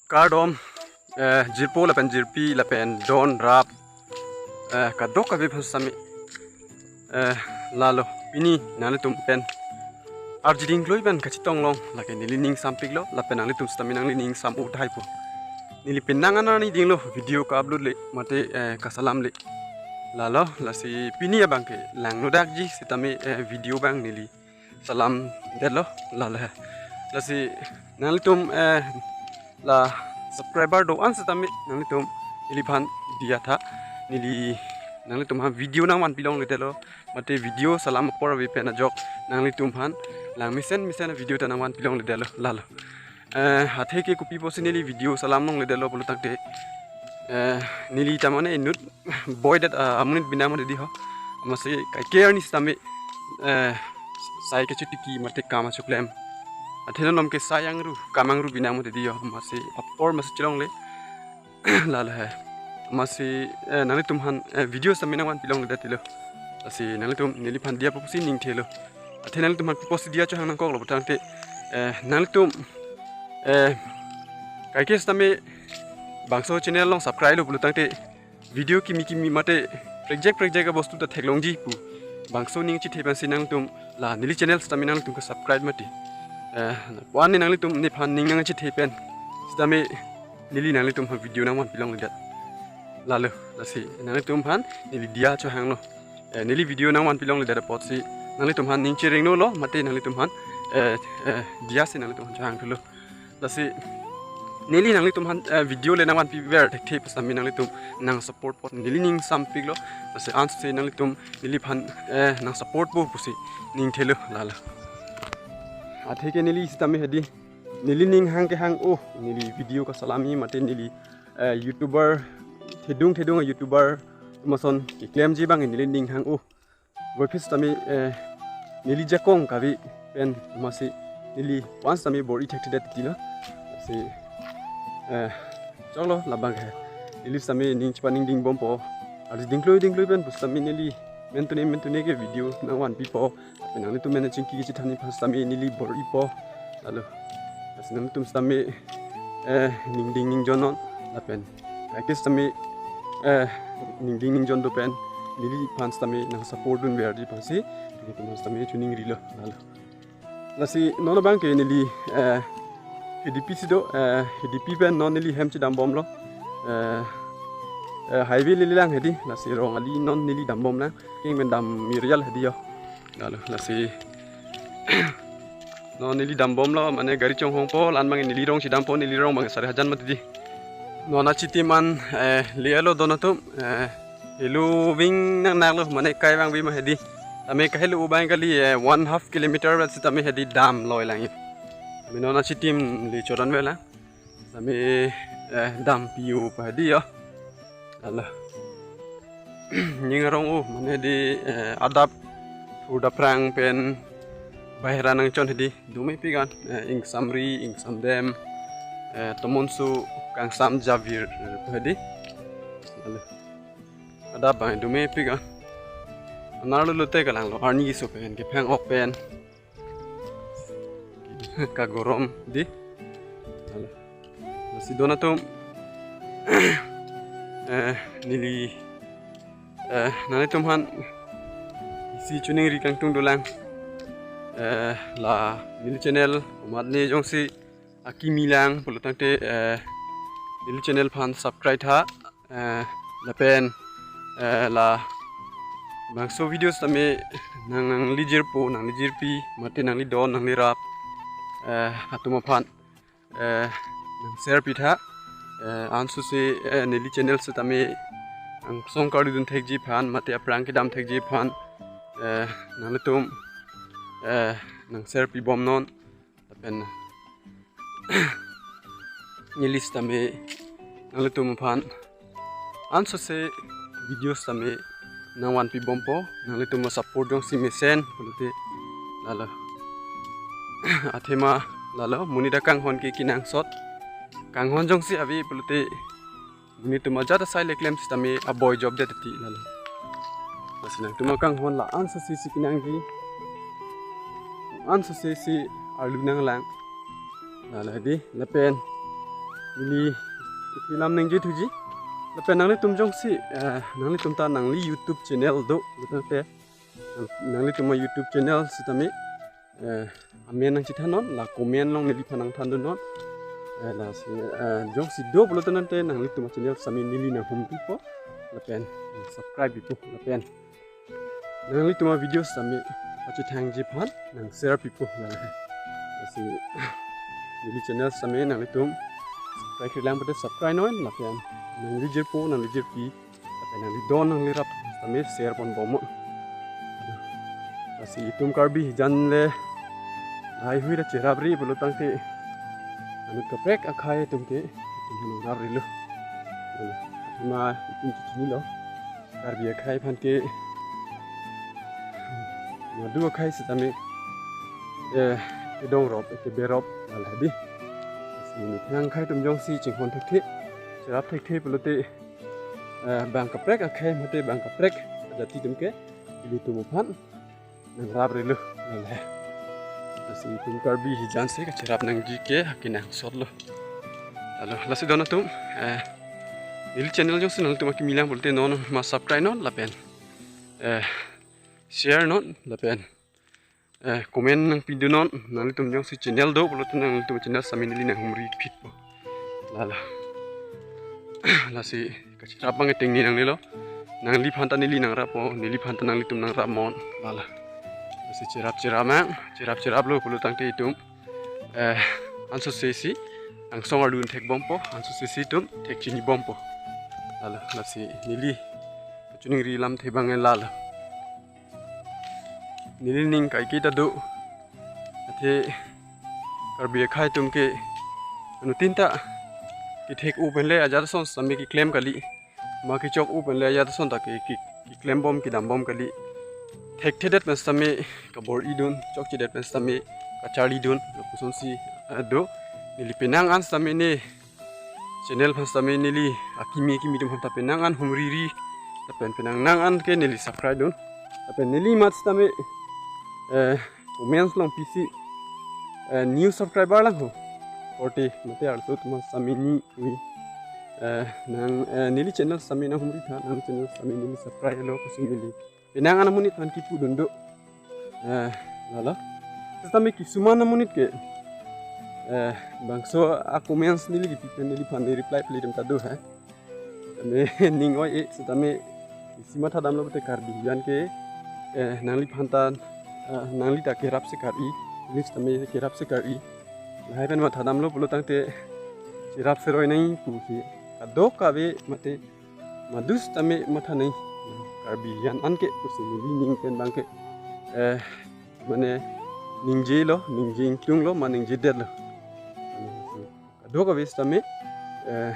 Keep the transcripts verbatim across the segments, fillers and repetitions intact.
Kardom, eh, jirpo lapen jirpi lapen don rap, eh, kadokave aphan sitame, eh, lalo pini nanglitum pen arjiding klui pen kachetong long, lake neli ning sampiklo, lapen nanglitum sitame nangli ning sam-o tahai po. Neli penang anarni dinglo video ka-upload le, mate, eh, kasalam le. Lalo, lasi pini abang ke langno dakji sitame, eh, video abang neli salam detlo, lalo he. Lasi nanglitum, eh, la subscriber do-an sitame nanglitum neliphan diya tha, neli nanglitum aphan video nangvanpi longledetlo, mate video salam apor ave pen ajok nanglitum aphan lang mesen mesen video ta nangvanpi longledetlo, lalo. Eh, athe ke kopi pusi neli video salam longledetlo pulo tangte, eh, neli ta mane inut boy det, ah, amonit binong mati di ho. Amatsi kaike arni sitame, eh, sai kachitiki mate kam achoklem. Athe non ke sai angru, kam angru binong mati di ho. Amatsi apor amatsi chelongle. Lalo he. Amatsi, eh, nanglitum aphan, eh, video sitame nangvanpi longledetlo. Lasi nanglitum neliphan diya pusi ning thelo. Athe nanglitum aphan kopi pusi diya chohang nangkoklo pulo tangte, eh, nanglitum, eh, kaike sitame bangso channel along subscribe lo pulo tangte, video kimi kimi mate prekjak prekjak abostu ta theklongji pu bangso ning chethe pensi nanglitum la neli channel sitame nanglitum ke subscribe mati. Eh, puan ne nanglitum nephan ning nangchethe pen sitame neli nanglitum aphan video nangvanpi longledet. Lalo, lasi nanglitum aphan neli diya chohanglo. Eh, neli video nangvanpi longledet apotsi nanglitum aphan ning chereng nolo, mate nanglitum aphan, eh, eh, diya si nanglitum aphan chohang thulo. Lasi neli nanglitum aphan, eh, video le nangvanpi ver thekthe pu sitame nanglitum nang support apot neli ning sampiklo. Lasi ansi nanglitum neliphan, eh, nang support po pusi ning thelo, lalo. Athe ke neli sitame hedi, neli ning hang ke hang-o, neli video kasalam-i mate neli, eh, YouTuber, thedung thedung YouTuber atum ason keklemji abang neli ning hang-o. Voiphit sitame, eh, neli jakong kave pen amatsi neli puan sitame bor-i thekthedet titilo. Si, eh, choklo labang he. Neli sitame ning chepaningding bompo. Arjiding klui ding klui pen pu sitame neli mentune mentune ke video nangvanpipo. Lapen nanglitum men chingki kachethanji aphan sitame neli bor-ipo. Lalo, lasi nanglitum sitame, eh, ningding ningjon non. Lapen kaike sitame, eh, ningding ningjon do pen neliphan sitame nang support dunverji aphansi nanglitum aphan sitame choningrilo, lalo. Lasi non abang ke neli, eh, H D P si do, eh, H D P pen non neli hem chedambomlo. Eh, eh, highway lelelang hedi, lasi rong ali non neli dambomlang. King men dam mirial hedi ho. Lalo, lasi non neli dambomlo, mane gari chonghongpo, la-an abang neli rong chedampo, neli rong abang sare hajan mati di. Non achitim an, eh, le-etlo don atum, eh, helo ving nangnaklo, mane kai vangve ma hedi. Tame kahelo abang kali, eh, one half kilometer vet sitame hedi dam loi lang. Tame non achitim le chodon vela. Tame, eh, dampi-o pa hedi ho. Lalo. Ning arong-o, mane di, eh, adap thur dapprang pen bahera nangchon hedi, domepik an, eh, ingsamri, ingsamdem, eh, tomonso kangsam javir, eh, pa hedi. Lalo. Adap abang domepik an. Anerlo lote kalanglo, arni keso pen, kephang-ok pen. Kagorom di. Lalo. Lasi don atum, eh, neli, eh, nanglitum aphan isi choningri kangtung dolang. Eh, la neli channel komatne jongsi akimi lang pulo tangte, eh, neli channel aphan subscribe tha. Eh, lapen, eh, labangso video sitame nang, nanglijirpo, nanglijirpi, mate nanglidon, nanglirap, eh, atum aphan, eh, nang share pitha, eh, ansose, eh, neli channel sitame angsong karlidun thekji aphan, mate aphrang kedam thekji aphan, eh, nanglitum, eh, nang share pibomnon. Lapen neli sitame nanglitum aphan ansose video sitame nangvanpibompo, nanglitum a-support jongsi mesen pulote, lalo. Athema lalo, monit akanghon ke kenangsot. Kanghon jongsi ave pulote, monit atum ajat asai le klem sitame aboi jopdet titi, lalo. Lasi nangtum akanghon la ansose si kenangji, ansose si arlu nanglang. Lalo hedi, lapen neli kethe lam nangje thuji. Lapen nanglitum jongsi, eh, nanglitum ta nangli YouTube channel do, lapen te nang-, nanglitum a YouTube channel sitame, eh, amen nangchethannon, la comment along neliphan nangthandunnon. Eh, lasi, eh, jongsi do pulote nangte nanglitum a channel sitame neli nanghumripo, lapen subscribe pipo, lapen nanglitum a video sitame pachethangji aphan nang share pipo, lahe. Lasi neli channel sitame nanglitum subscribe-re lang pulote subscribe non, lapen nangli jirpo, nangli jirpi, lapen nangli don, nangli rap sitame share ponbomnon. Lasi itum Karbi hijan le haihui ra cherapri pulo tangte, anut kaprek akhei atum ke itum nangraprilo. Athema itum chechinilo. Karbi akhei aphan ke madu akhei sitame, eh, kedongrop, keberop, lahe di. Lasi nang akhei atum jongsi chinghon thekthe, cherap thekthe pulote, eh, bang kaprek akhei mate bang kaprek ajati atum ke ilitum aphan nangraprilo, lahe. Lasi itum Karbi hijan si kacherap nangji ke akenangsotlo. Lalo, lasi don atum, eh, neli channel jongsi nanglitum akimi lang pulote non ma subscribe non, lapen, eh, share non, lapen, eh, comment nangpidunnon. Nanglitum jongsi channel do pulote nanglitum channel sitame neli nanghumri phitpo. Lalo. Lasi kacherap abang ateng ni nangnelo. Nangliphan ta neli nangrappo, neliphan ta nanglitum nangrapnon. Lalo. Lasi cherap cherap mang, cherap cheraplo pulo tangte itum, eh, ansose si angsong arlun thekbompo, ansose si itum thekchinibompo. Lalo, lasi neli kachiningri lamthe abang lalo. Neli ning kaike ta do. Athe Karbi akhei atum ke anuttin ta kethek-o pen le ajat ason sitame keklem kali. Ma kechok-o pen le ajat ason ta ke, ke, keklembom kedambom kali. Thekthedet pen sitame kabor-idun, chokchedet pen sitame kacharlidun, lapusonsi, eh, do. Neli penang an sitame ne channel aphan sitame neli akimi akimi atum aphan ta penang an humriri, lapen penang nang an ke neli subscribe dun. Lapen neli mat sitame, eh, comments along pisi, eh, new subscriber lang ho. Korte mate arloso atum aphan sitame ni ui, eh, nang, eh, neli channel sitame nanghumri tha, nang channel sitame neli subscribe lo pusi neli penang an amonit aphan kipudun do. Eh, lalo. Sitame kisuman amonit ke, eh, bangso a comments neli kipi pen neliphan ne reply pledem ta do he. Tame ning oi-e, sitame isi mathadamlo pulote Karbi hijan ke, eh, nangliphan ta, eh, nangli ta kerap si kar-i, neli sitame kerap si kar-i. Lahai pen mathadamlo pulo tangte cherap seroi nangji pusi kadokave mate madu sitame matha nangji. Karbi hijan an ke pusi neli ning pen abang ke, eh, mane ningjelo, ningje ingtunglo, ma ningjedetlo. Kadokave sitame, eh,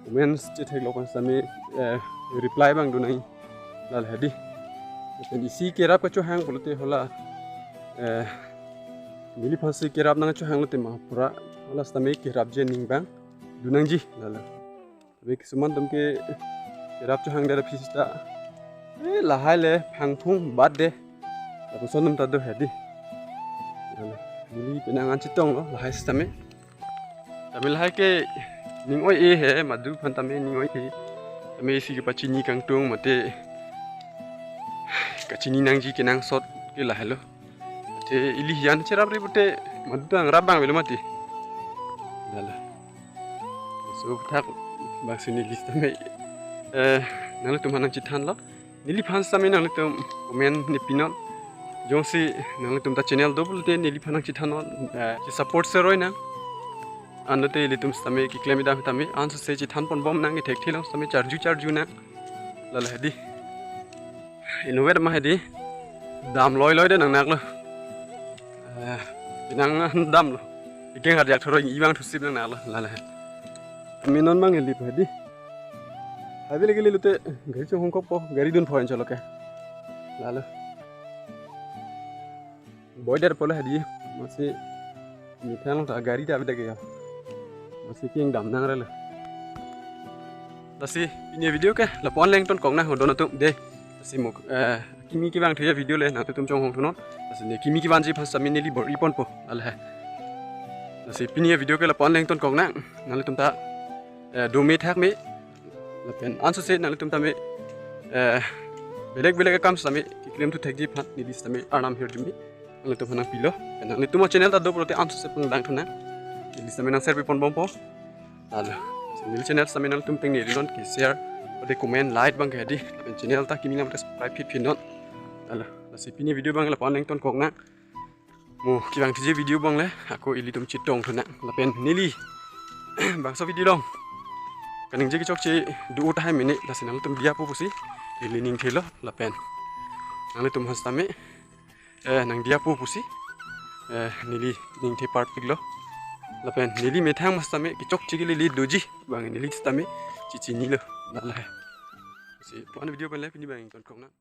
comments chetheklo pen sitame, eh, reply abang do nangji. Lalo he di. Lapen isi kerap kachohang pulote hala, eh, neliphan si kerap nangchohang lote ma pura hala sitame kerapji aning abang do nangji, lalo. Tapi kisuman atum ke kerap chohangdet aphi sita, eh, lahai le phangphung bat de, lapuson atum ta do he di. Lalo, neli penang an chetonglo lahai sitame. Tame lahai ke ning oi-e he, madu aphan tame ning oi-e. Tame isi kepachini kangtung mate kachini nangji kenangsot ke lahelo. Athe ili hijan cherapre pulote madu ta nangrap abang avelo mati. Lalo. So thak bangsi neli sitame, eh, nanglitum aphan nangchethanlo. Neliphan sitame nanglitum comment ne pinon. Jongsi nanglitum ta channel do pulote neliphan nangchethannon, eh, che support seroi nang. Anlote ilitum sitame keklem idam tame ansose chethan ponbom nang, kethekthelang sitame charju charju nang. Lalo he di. Inutvet ma he di. Dam loi loi de nangnaklo. Eh, pinang damlo. Ikeng harjak thoroi ibang thusip nangnaklo. Lalo he. Ami non abang eli he di. Abi lagi lelute gari chonghong kokpo, gari dun phoen cholo ke. Lalo. Boider polo he di, masi methang ta gari ta beda ke ya. Masi king dam nangrelo. Lasi pini video ke lapu-an le ingtonkok nang ho don atum de. Lasi mo, eh, kimi kevang thuya video le nangtum chonghong thunon. Lasi ne kimi kevanji aphan sitame neli bor-i ponpo. Lalo he. Lasi pini avideo ke lapu-an le ingtonkoknang. Nanglitum ta, eh, do me thak me. Lapen ansose nanglitum tame, eh, belek belek akam sitame keklem thu thekji aphan neli sitame arnam hirjume nanglitum aphan nangpilo. Pen nanglitum a-channel ta do pulote ansose pangdang thunang. Neli sitame nang share piponbompo. Lalo. Neli channel sitame nanglitum tengne rinon ke share, ode comment, like abang ke hadi. Lapen channel ta kimi lam subscribe phi pinon. Lalo. Lasi pini video abang lapu-an le ingtonkoknang. Mo kevang thiji video abang le ako ilitum chetong thunang. Lapen neli bangso video along kaningje kechokche do tahai mene, lasi nanglitum diyapo pusi ili ningthelo. Lapen nanglitum aphan sitame, eh, nangdiyapo pusi, eh, neli ningthe parpiklo. Lapen neli methang ma sitame kechokche kelele doji abang neli sitame chechinilo. Lalo. Lasi lapu-an video pen le pini abang ingtonkoknang.